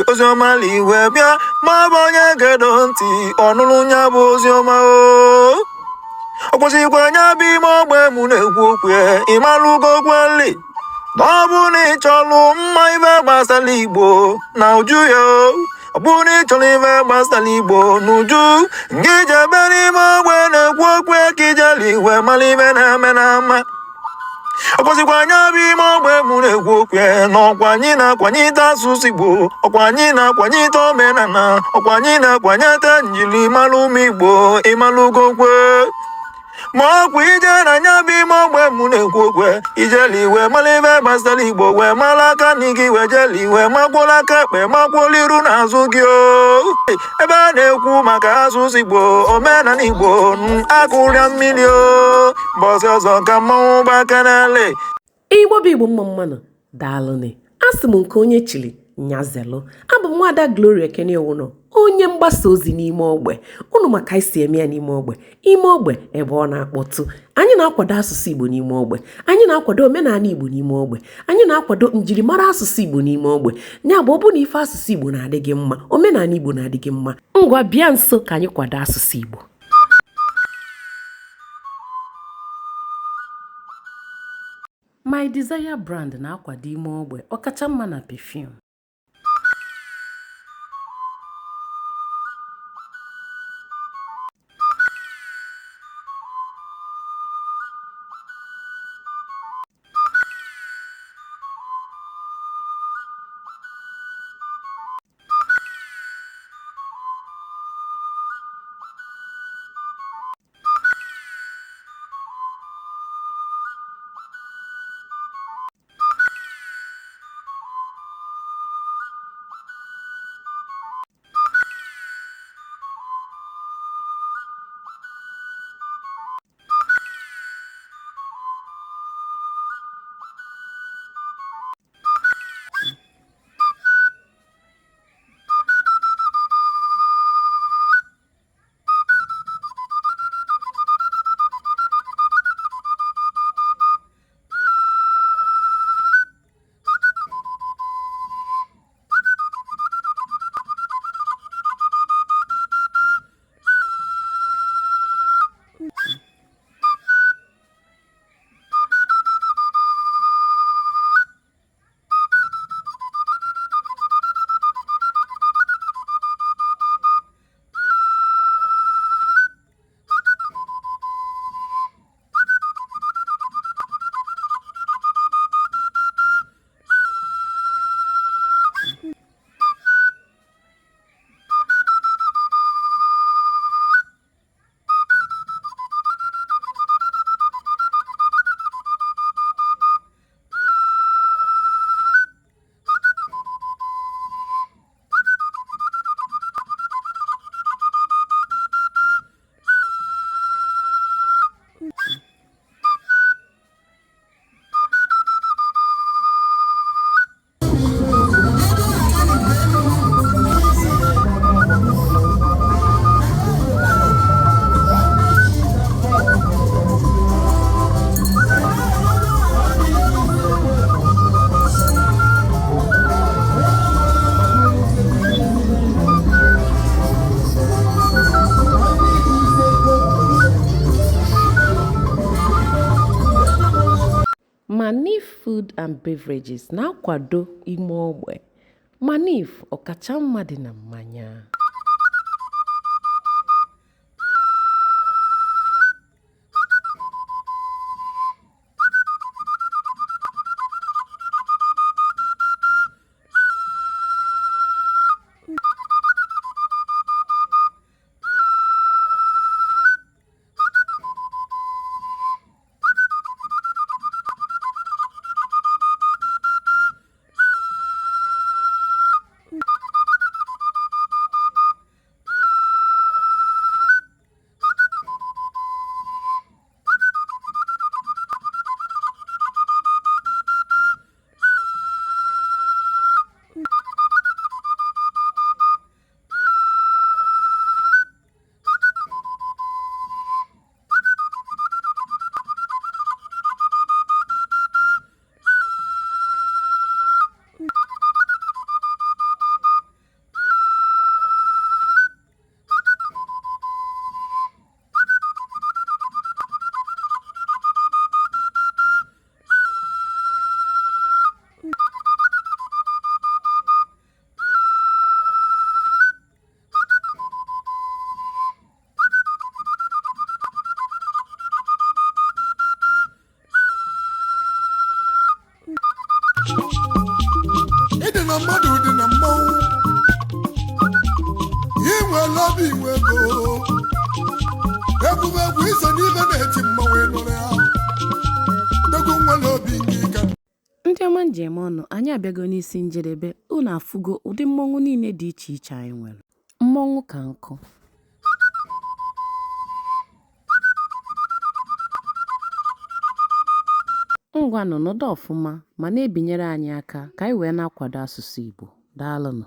Oziọma liwe bịa, ma ọ bụ onye gedo ntị ọnụnụ ya bụ oziọma o. Ọ kwụsịkwa nya bụ ime ogbe mụ na-ekwu okwu ya, ịmalụgo kweli na ọ bụ na ị chọrọ mma ife gbasara Igbo na uju ya o. Ọ bụ na ị chọrọ ife gbasara Igbo na uju ngị jebe n'ime ogbe na-ekwu okwu ya ka ijeli iwe mara ife na-eme n'ama. Ọ kwụsịkwa anya bụ ime ogbe mụ na-ekwu okwu ya, na ọkwa anyị na-akwanyite asụsụ Igbo, ọkwa anyị na-akwanyite omenala, ọkwa anyị na-akwanyite njirimara ụmụ Igbo, ịmalụgo kwe. Ma ọkwa ije na anya bụ ime ogbe mụ na-ekwu okwu ya, ijeli iwe mara ife gbasara Igbo, wee mara aka nri gị, wee jeli iwe makwụla aka ekpe, makwụla iru na azụ gị o. Ebe a na-ekwu maka asụsụ Igbo, omenala Igbo, akụrịa mmiri o. Mbọsị ọzọ ka mmanwụ gbakenele. Igbo bụ Igbo, mma mmanụ, daalụnị. Asị m nke onye chili nyazelụ. Abụ m nwaada Gloria Kenewuno, onye mgbasa ozi n'ime ogbe unu, maka anyị si eme ya n'ime ogbe, ime ogbe ebe ọ na-akpọtụ. Anyị na-akwado asụsụ Igbo n'ime ogbe, anyị na-akwado omenala Igbo n'ime ogbe, anyị na-akwado njirimara asụsụ Igbo n'ime ogbe. Ya bụ, ọ bụ na ife asụsụ Igbo na-adị gị mma, omenala Igbo na-adị gị mma, ngwa bịa nso ka anyị kwado asụsụ Igbo. My Desire Brand na-akwado ime ogbe ọkacha mma na perfume. Manif Food and Beverages na-akwado ime ogbe. Manif, ọkacha mma dị na mmanya. Gụba egwu iso n'ife na-eti mmanwụ ịnụrụ ya. Odogwu nwere obi nke ike. Ndị ọma njem ọnụ, anyị abịago n'isi njedebe. Unu afụgo ụdị mmọnwụ niile dị iche iche anyị nwere. Mmọnwụ ka nkụ. Ngwanụ nọdụ ọfụma ma na-ebinyere anyị aka ka anyị wee na-akwado asụsụ Igbo. Daalụnụ.